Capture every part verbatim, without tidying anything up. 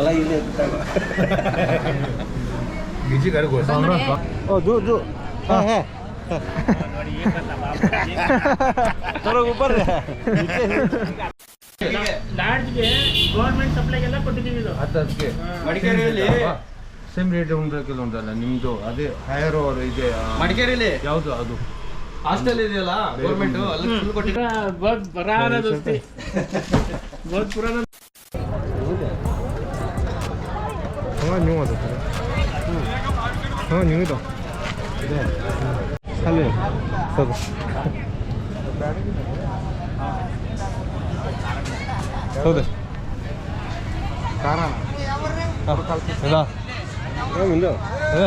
ला, ये ले, गिजी कर को। ओ, दो, दो। हाँ, है। थोड़ा ऊपर है। नीचे। लार्ज ಗೆ ಗವರ್ನಮೆಂಟ್ ಸಪ್ಲೈ ಎಲ್ಲ ಕೊಟ್ಟಿದ್ದೀವಿ ಇದು. ಅದಕ್ಕೆ ಮಡಿಕೇರಿಯಲ್ಲಿ ಸೇಮ್ ರೇಟ್ ಉಂಟು ಕೆಲವೊಂದಲ್ಲ ನಿಮ್ದು ಅದೇ ಹೈಯರ್ ಓವರ್ ಇದೆ. ಮಡಿಕೇರಿಯಲ್ಲಿ ಯಾವುದು ಅದು? ಹಾಸ್ಟೆಲ್ ಇದೆಯಲ್ಲ ಗವರ್ನಮೆಂಟ್ ಅಲ್ಲಿ ಫುಲ್ ಕೊಟ್ಟಿದ್ದೀವಿ. ಬಹುತ್ ಪುರಾಣ ದೋಸ್ತಿ. ಬಹುತ್ ಪುರಾಣ. हाँ, न्यू आता है। हाँ, न्यू ही तो। चले। सब। सब दे। हाँ, ना। हाँ, मिल जाओ। ए।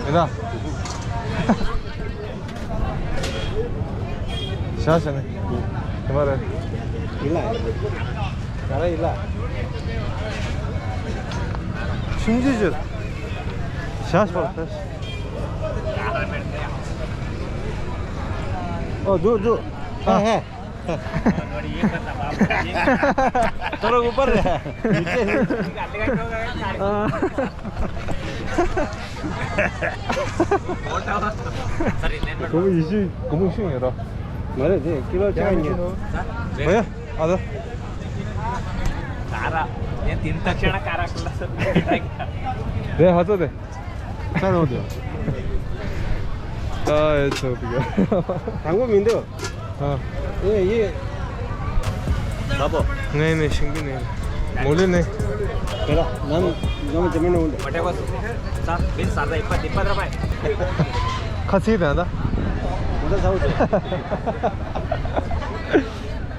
इधर। ཤ་ཤ་ནི། དེ་མ་རེད། ཡིན་ལ། ག་རེ་ཡིན་ལ། ཆུང་ཆུང་ཞིག་ཤ་ཤ་པར་ཤ་ཤ། ཨོ་འདུག་འདུག་ཧེ་ཧེ། थोड़ा ऊपर है। नीचे। ཁོ་བོ་ཡིད་ཆེས་སྒོར་མོ་ཤིང་ཡོད་ར། མ་རེད་དེ་ཀི་ལོ་བཅོ་ལྔ། ཨེ། ཨ་ད། དེ་ཧ་ཚོ་དེ། ཁ་རོག་དེ། ཨ་ཨེ་ཚོ་པི་ག་དང་པོ་མི་འདུག་ཨ། ཨེ་ཡེ། ལ་པོ། ནས་ནས་ཤིང་གི་ནས། མོ་ལེ་ནས། དེ་ལ་ནམ་ནམ་ཇ་མེ་ནོ་འདུག་ཁ་ཚིག་དང་ད། འདི་ཚ་བོ་དེ།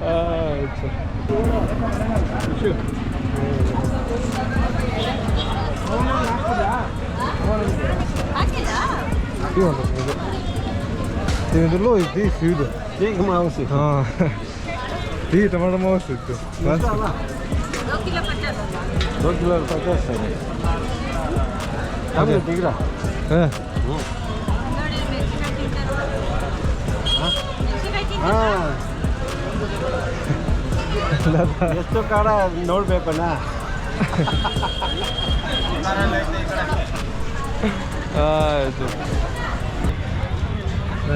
ཨ་ཨེ་ཚོ། དེ་འདི་ལོ་ཡི་དེ་སུས་དུ། དེ་གི་མ་འོང་སི། ཨ། དེ་ད་མ་ད་མ་འོང་སི་དུ། दो किलो पचास। दो किलो पचास है। हम लोग दिख रहा। हाँ। हाँ। यस्तो काडा नोट बेको ना। 아, 좀. 네.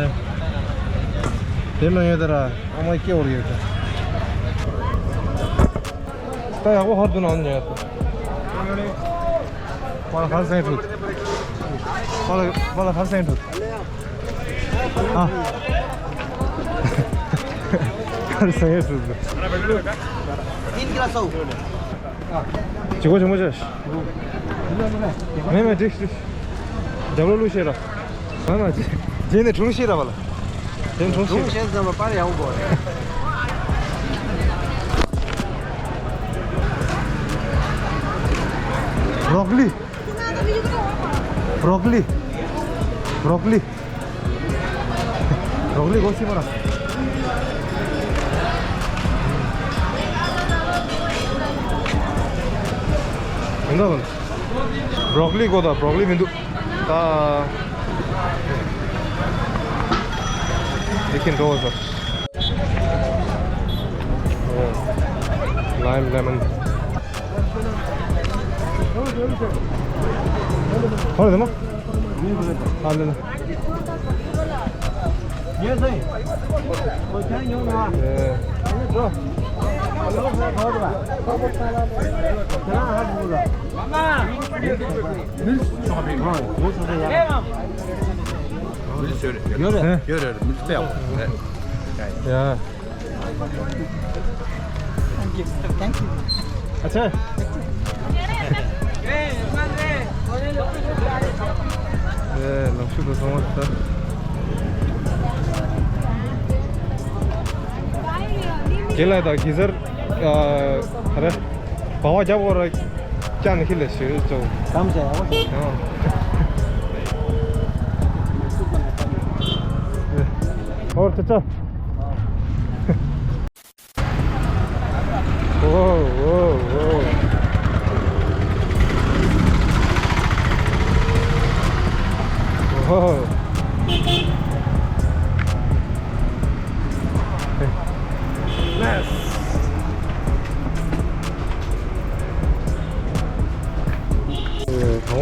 ད་ཡག་པོ་ཧར་དུ་ན་ཨོ་ཉལ་ཏོ། པ་ལ་ཧར་སེང་ཧྲུག་པ་ལ་པ་ལ་ཧར་སེང་ཧྲུག་ཨ། ཧར་སེང་ཧྲུག तीन किलो सौ। ཅི་གོ་ཅི་མོ་ཅི། མེ་མེ་ཏིག་ཏིག་རྒྱབ་ལོ་ལུ་ཤེས་ར། ང་ང་ཅི། ཇེ་ནེ་ཁྲུང་ཤེས་ར་བ་ལ། ཇེ་ཁྲུང་ཤེས། ཁྲུང་ཤེས་ཟ་མ་པར་ཡག་པོ་གོ་རེད། བྲོག་ལི། བྲོག་ལི། བྲོག་ལི། བྲོག་ལི་གོ་སི་མ་ར། མི་འདུག་གོ། བྲོག་ལི་གོ་ད་བྲོག་ལི་མི་འདུག་ད། དེ་ཁྱེད་འགྲོ་བ་ཟེར། ལའིམ་ལེ་མོན། ཧོ་རེ་མོ། ཨ་ལེ་ལེ། ཡེ་སེ། ཨོ་ཅན་ཡོང་ནོ། ཨེ། ཡོང་སེ་ཁོ་ར། ཁྱེད་རང་ཧ་གོ་ར། མིལ་ཤོ་པིང་། ཧོ་ཡོད་རེད། ཡོད་རེད། མིལ་ཤོ་པིང་། ཡ། Thank you. Thank you. अच्छा। ཁྱེད་ལ་ད་གེ་སར། ཨ། རེད། བ་བ་རྒྱབ་འོག་ར་ཅང་ནི་ཁི་ལ་ཞུ་ཅོ། དམ་བཅའ་ཡག་པོ་ཞིག་ཨོ་ཅོ་ཅོ། ཨོ་ཨོ་ཨོ། ཨོ། Nice.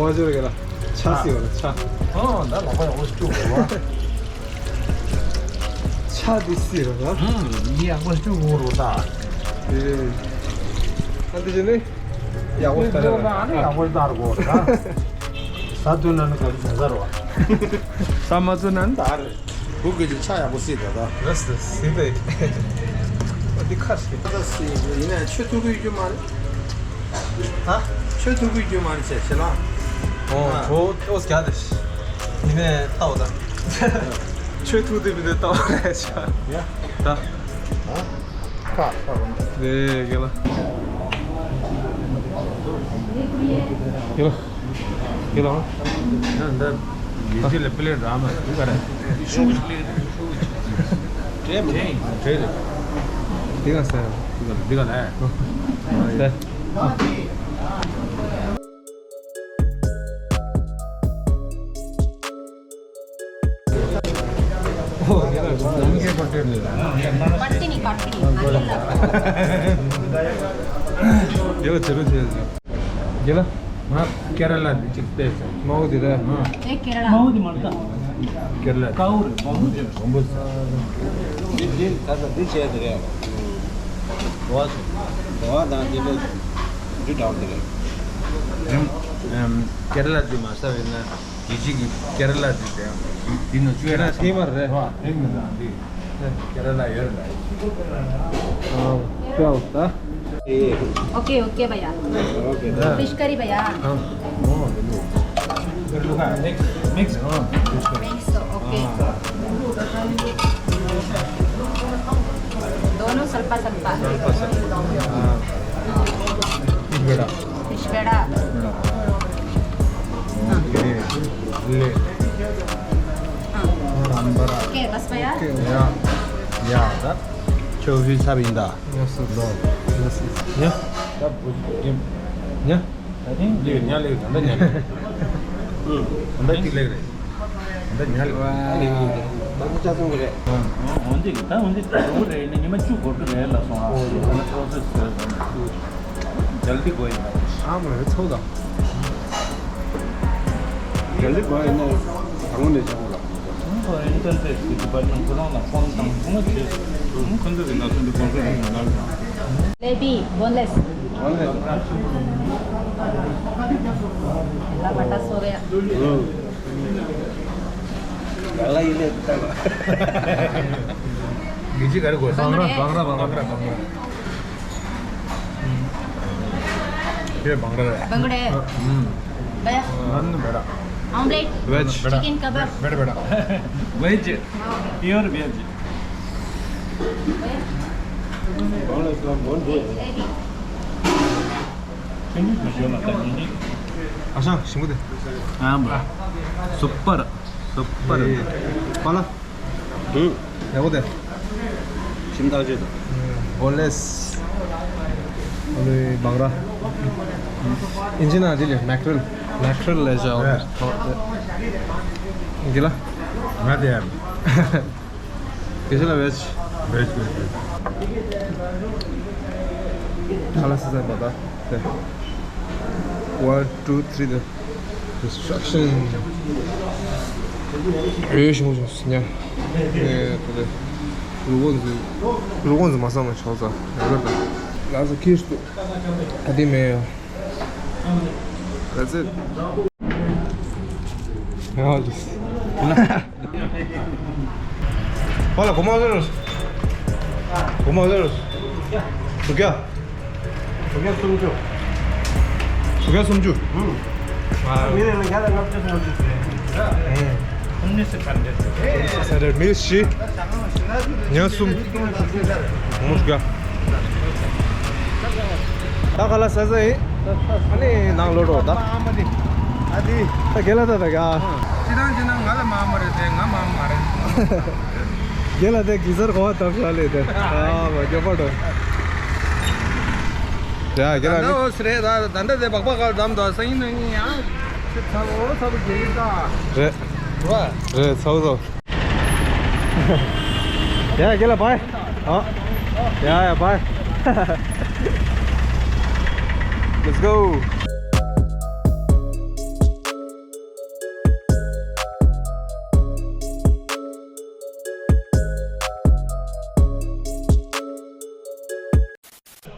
ཨ་ཅོ་རེ་ག་ལ། ཆ་སི་བ་ལ་ཆ། ཨོ་ད་ལོག་པ་ཡག་པོ་ཞིག་བཅུག་དགོས་བ། ཆ་དེ་སི་ར་ད། ཨུམ་ཡག་པོ་ཞིག་བཅུག་དགོས་རོ་ད། ཨེ། ཨ་འདི་ཅི་ནི། ཡག་པོ་ཞིག་ད་ར། ཨ་ནི་ཡག་པོ་ཞིག་ད་ར་གོ་ད། ས་དུ་ན་ནི་ག་ལ་ཟ་ཟ་ར་བ། ས་མ་ཚུ་ན་ནི་ད་ར། བུ་གི་ཆ་ཡག་པོ་སི་ད་ད། རེད་སི་སི་ད། ཨ་འདི་ཁ་ཤི། ད་སི་ཡིན་ན་ཆོས་ཐུག་གི་རྒྱུ་མ་རེད། ཧ། ཆོས་ཐུག་གི་རྒྱུ་མ་རེད་ཆེ་ཆེ་ལ། ཨོ་ཨ། ཁོ་ཨོ་སྐྱ་དེ། ཡིན་ནས་ལྟ་བ་ད། ཆོས་ཐུག་དེ་མི་དེ་ལྟ་བ་རེད་ཆ། ཡ། ད། ཧ། ཁ་ཁ་རོང་། དེ་གེ་ལ། གེ་ལ། གེ་ལ། ད་ད་གེ་ཅི་ལ་པི་ལེ་ར་མ་དུ་ག་ར། ཤུག་ཅིག་ལེ་ཤུག་ཅིག་ཏྲེ་མ་ཏྲེ་ཏྲེ་ལེ། དེ་ག་ས་ཡ། དེ་ག་ལ་དེ་ག་ལ། ད། पत्ती नहीं काटती नहीं। गेला चलो चलो। गेला। हाँ, केरला में चिकते से। माओ दिला। हाँ। एक केरला। माओ दी मरता। केरला। काउर, बम्बू। बम्बू। दिन दिन का दिन चेंज है। बहुत बहुत दांत दे जो डाल दे। हम हम केरला दी मासा वेना। ཡིད་ཆེས་ཀྱི་ཀེ་ར་ལ་འདི་དེ་ཡང་འདི་ནང་བཅུག་ཡ་ན་ཐེངས་མ་རེད། ཨ་ཐེངས་མ་རེད་འདི། ཀེ་ར་ལ་ཡོད་རེད། ཨ་ཀའོ་ད། ओके ओके भैया। ओके। फिश करी भैया। हाँ। Mix mix. Mix okay. दोनों ಸ್ವಲ್ಪ ಸ್ವಲ್ಪ। ಸ್ವಲ್ಪ ಸ್ವಲ್ಪ। हाँ। फिश बेड़ा। फिश बेड़ा। ले। हाँ। ओके बस भैया। या। या दा। चौबीस सब इंदा। Yes sir. लो। Yes sir. या। सब बुझ के। या। ले न्या ले धंधा न्या ले। हम्म। धंधा ठीक लग रहे। धंधा न्या ले। वाह। ले। बाकी चाचू को ले। हाँ। हाँ, होंदे किता होंदे तो रे ने मैं चुप कर रहे ला सो। प्रोसेस। जल्दी कोई ना। हाँ, मैं छोड़ दा। जल्दी कोई ना। हम नहीं जाऊंगा। तो इंटरनेट की डिपार्टमेंट को ना फोन तंग को ना। हम कंदे ना सुन को ना। लेबी बोनलेस। बोनलेस। ला बटा सो गया। हम्म। गला ही ले देता है। गिजी कर को बांगड़ा, बांगड़ा, बांगड़ा, बांगड़ा। ये बांगड़ा है। बांगड़ा है। हम्म। भैया। नन बेड़ा। ऑमलेट। वेज। चिकन कबाब। बेड़ा, बेड़ा। वेज। Pure veg. बांगड़ा इसका बहुत बहुत। आशा, शिंगुदे। हाँ, बा। Super, super. ए, पाला। हम्म। या वो दे। शिमला जे। बोनलेस। अरे, बांगड़ा। इंजिन आ दिले, मैक्रेल। मैक्रेल ले जाओ। हाँ। गिला? मैं दे यार। कैसे लगा वेज? Veg, veg, veg. खाला से बता। One, two, three, the instruction. ཨེ་ཤི་མོ་ཤོ་སི་ཉ། ཨེ་ཏེ་ལེ། རུ་གོ་ཟི། རུ་གོ་ཟི་མ་སང་མ་ཆོག་ས། ཡོད་རེད་ད། ལ་ས་ཁིར་སྟུ། ཨ་དེ་མེ་ཡོ། That's it. ཡ་ལིས། ཧོ་ལ་གོ་མ་ཟེར་རོ། གོ་མ་ཟེར་རོ། སུ་ག་སུ་ག་སུམ་ཅུ། སུ་ག་སུམ་ཅུ། ཨུམ། ཨ། མི་རེ་ལ་བརྒྱ་དང་ལྔ་བཅུ་ལྔ་བཅུ་ཟེར། ཨུམ། ཨུན་ནི་སི་ཧན་ཌེ་ཌི་ཟེར། ཨུན་ནི་སི་ཧན་ཌེ་ཌི། མི་བཞི། ཉ་གསུམ། མོ་དགུ། ད་ག་ལ་ཟ་ཟ་ཡིན། ཨ་ནི་ནང་ལོག་འགྲོ་ད། ཨ་དི། ད་རྒན་ལགས་ད་ད་ག་ཅི་དང་ཅི་ན་ང་ལ་མ་མ་རེད་དེ་ང་མ་མ་རེད། རྒན་ལགས་དེ་གི་ཟར་གོ་བ་དམ་ཤ་ལེ་དེ། ཨ་མ་རྒྱབ་པ་འགྲོ། ཡ་རྒན་ལགས། ད་འོ་སི་རེད་ད་ད་ད་དེ་བག་བག་ག་དམ་ད་སང་ཉིན་ནང་ཉིན་ཡང་ཚེ་ཚ་བོ་ཚ་བོ་རྒྱལ་ཡིན་ད། རེད། རེད་ཚ་བོ་ཚ་བོ། ཡ་རྒན་ལགས་བྷའི། ཨ། ཡ་ཡ་བྷའི། Let's go.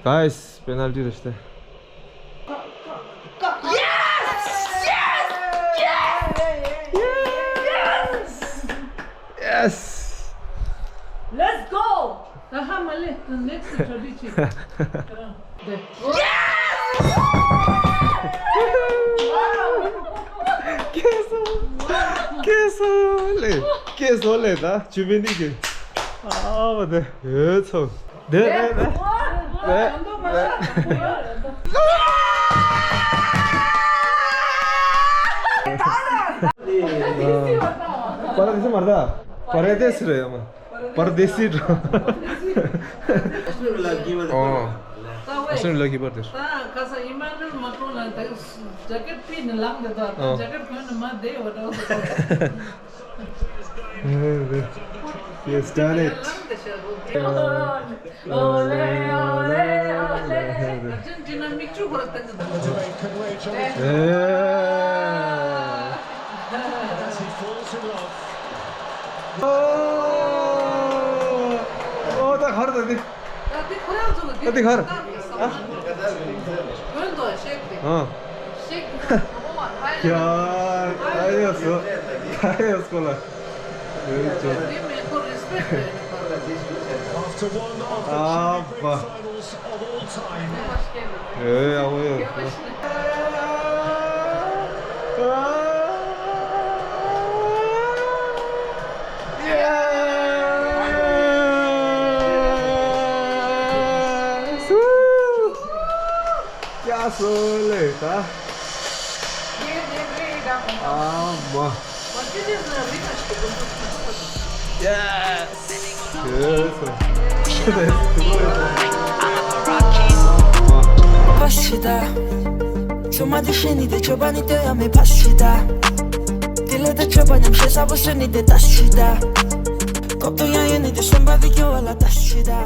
Nice, penalty རེད་ཤག Yes! Let's go! ད་ཧ་མ་ལས་next strategy. Yes! ཁྱེད་སོ། ཁྱེད་སོ་ལེ། ཁྱེད་སོ་ལེ། ད་ཆུ་བེ་ནི་གི། ཨ་བ་དེ་ཨེ་ཚོ། དེ་དེ་དེ། དེ་དེ། པར་དེ་སི་མར་ད། པར་དེ་སི་རེད་ཡ་མ། པར་དེ་སི་འགྲོ། ཨོ། ཨ་སུན་ལ་གི་པར་དེ། ད་ཁ་ས་ཨི་མ་ནུ་ལ་མ་ཀྲོན་ལ་ད་ཇེ་ཀེཊ་ཕི་ནི་ལངས་དེ། ད་ཨོ། ཇེ་ཀེཊ་གོན་ནི་མ་དེ་བ་ད། Yes, done it. Ole, ole, ole. Argentina མིག་ཆུ་ཁོ་ར་བཏང་གི་འདུག Yeah. As he falls in love. ཨོ། ཨོ། ད་གར་ད་དེ། ད་དེ་ཁོ་རང་ཚོ་ལ་ད་དེ་གར། ཨ། གོན་དོ་ཤེག་དེ། ཨ། ཤེག་དེ་ཁོ་བ་ཧ་ཡ། ཡ། ད་ཡོད་སོ། ད་ཡོད་སོ་ལ། ཡོད་ཅོ། དེ་མེ་ཁོ་རེ་སི་པེག་དེ། After one of the two great finals of all time. ཨེ་ཡ་ཝེ། ཡ་སུ། ཡ་སོ་ལེ་ད། ཨ་མ། Yes. Pasita. Chuma de sheni de choba ni te ame pasita. Dile de choba nyam shesa bo sheni de tashita. Kopto ya yeni de shomba vi kyo wala tashita.